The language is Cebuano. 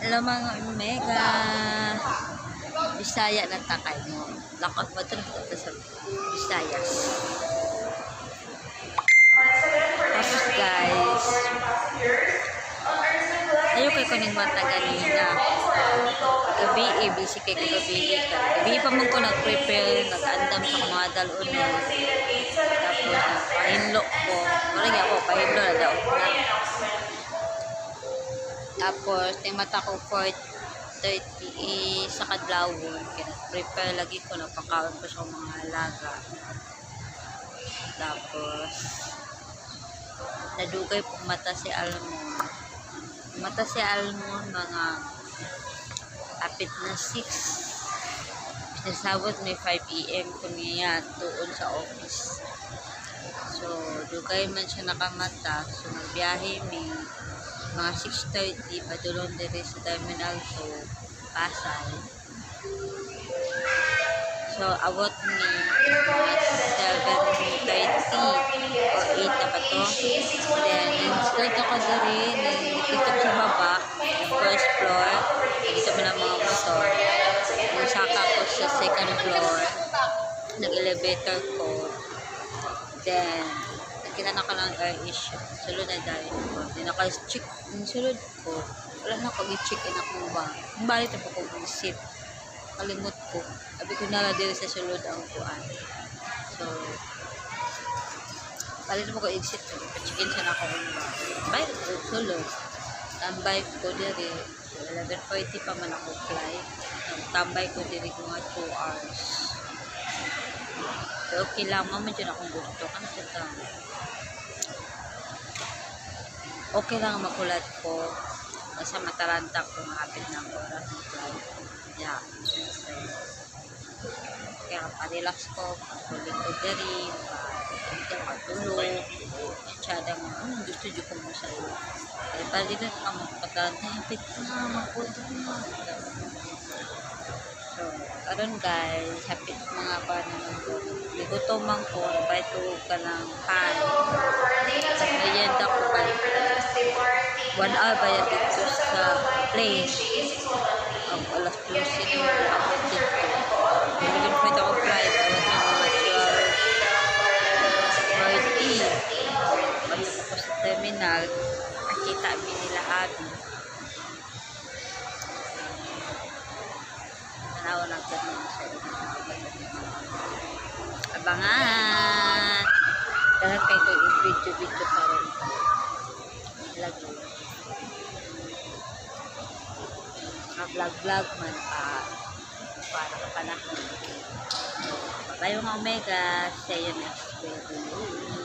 Hello, mga Omega! Bisaya na takay mo. Lakot mo ito na sa Visayas. Tapos guys, ayaw kay kuning mata ganina. Gabi eh, busy kay ko gabi eh. Gabi pa man ko nag-prepare, nag-andam sa mga dalon. Tapos nagpahinlo ko. Marag ako, pahinlo na daw na. Tapos, mata ko 4:30 eh, sa kadlawon. Kaya nag-prepare lagi ko, nagpakaon ko sa mga alaga. Tapos, nadugay pong mata si Almon. Mata si Almon, mga apit na 6. Nasabot may 5 a.m. ko niya tuon sa office. So, dugay man siya nakamata. So, nagbiyahe mi mga 6:30 padulong diri sa Terminal 2, Pasay. So, abot mi mga 7:30 or 8 na ba to? Then, start ako diri, dito sa baba, first floor. Dito mo ng mga motor. Nagsaka ko sa second floor. Nag-elevator ko. Then, nakita na ko ng Air Asia. Sulod na dahil ko. Then, naka-check, yung sulod ko, wala na ko i-check in akong bag. Balik na po ko receipt. Kalimot ko. Sabi ko na lang dito sa sulod ang kuan. So, balik na po ko exit. So, pa-check in siya na ako ang bag. Balik ko sulod. Tambay ko diri. So, 11:40 pa man ako flight. Tambay ko diri mga 2 hours. So, okay lang. Mama dyan akong gusto. Ano sa tao? Okay lang makulat ko. Basta mataranta ko hapit ng oras ng flight. Yeah. So, kaya pa-relax ko, patuloy ko diri, pa katulog. Tsada nga, anong gusto dyan ko mo sa'yo? Kaya pa rin ka magpataranta, hapit na, magpunta na. So, karon guys, hapit mga pa naman ko. Gigutom man ko, nabay ka ng pan. Merienda ko kay 1 hour ba yan dito sa plane. Ang alas 12 na abot dito. 11:40 ako flight, abot ng mga 12:40. Balik ko sa terminal, nakita mi nila Abi. Tanaw lang ganun sa abangan. Dahil kay ko i-video-video pa rin. Lagi. Vlog-vlog man pa para ka panahon. Bye, mga Omega. See you next video.